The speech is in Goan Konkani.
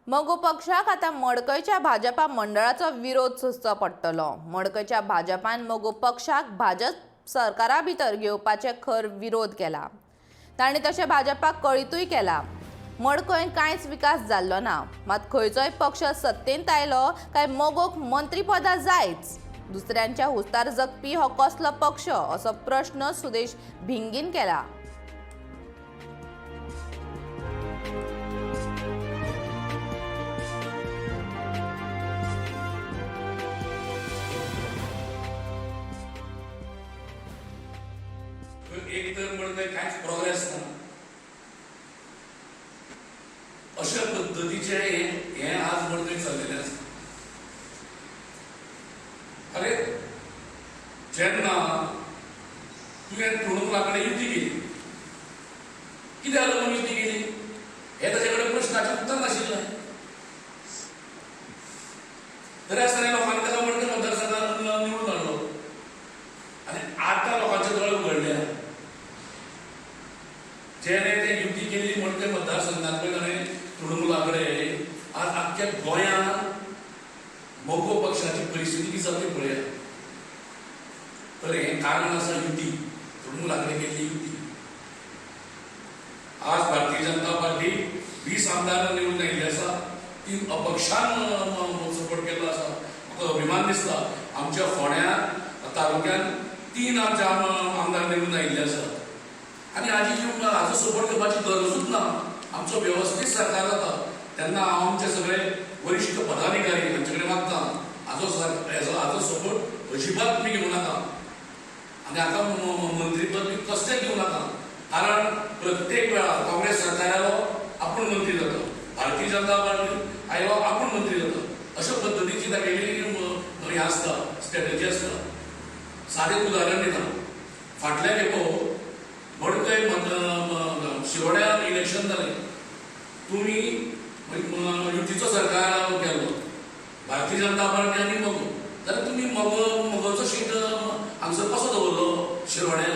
मगो पक्षाक आतां मडकयच्या भाजपा मंडळाचो विरोध सोंसचो पडटलो. मडकयच्या भाजपान मगो पक्षाक भाजप सरकारा भितर घेवपाचे खर विरोध केला. तांणी तशें भाजपाक कळीतूय केला. मडकय कांयच विकास जाल्लो ना, मात खंयचोय पक्ष सत्तेंत आयलो काय मगोक मंत्रीपदां जायच. दुसऱ्यांच्या हुस्तार जगपी हो कसलो पक्ष असो प्रश्न सुदेश भिंगीन केला. एक तर मडकय कांयच प्रोग्रेस ना, अशा पद्दतीचें हें आज मडकय चल्लेलें आसा. अरे जेन्ना तुवें तृणमूला कडेन युती केली, कित्याक लागून युती केली हें ताचे कडेन प्रश्नाचें उत्तर नाशिल्लें. तरी आसतना लोकांनी ताका मडकय मतदारसंघात निवडून हाडलो आनी आतां लोकांचे दोळे उगडल्या. जेणे ते युती केल्ली मडकय मतदारसंघांतले ताणें तृणमूला कडेन, आज आख्ख्या गोंयांत मगो पक्षाची परिस्थिती कितें जाता ती पळया. तर हें कारण आसा युती, तृणमूला कडेन केल्ली युती. आज भारतीय जनता पार्टी 20 आमदार निवडून आयिल्ले आसा, 3 अपक्षान सपोर्ट केल्लो आसा. म्हाका अभिमान दिसता आमच्या फोंड्या तालुक्यान 3 आमचे आमदार निवडून आयिल्ले आसा आनी हाजी हाजो सपोर्ट करपाची गरजूच ना. आमचो वेवस्थीत सरकार जाता तेन्ना हांव आमचे सगळे वरिश्ठ पदाधिकारी हांचे कडेन मागता, हाजो सपोर्ट अजिबात तुमी घेवं नाका आनी हाका मंत्रीपद बी कसलें दिवं नाका. कारण प्रत्येक वेळा काँग्रेस सरकार आयलो आपूण मंत्री जाता, भारतीय जनता पार्टी आयलो आपूण मंत्री जाता, अशा पद्दतीची तागेली हें आसता, स्ट्रेटजी आसता. सादें उदाहरण दिता, फाटल्या खेपो मडकय शिरोड्या इलेक्शन जालें, तुमी युतीचो सरकार केल्लो, भारतीय जनता पार्टी आनी मगो, जाल्यार तुमी मगोचो शीट हांगसर कसो दवरलो शिरोड्या?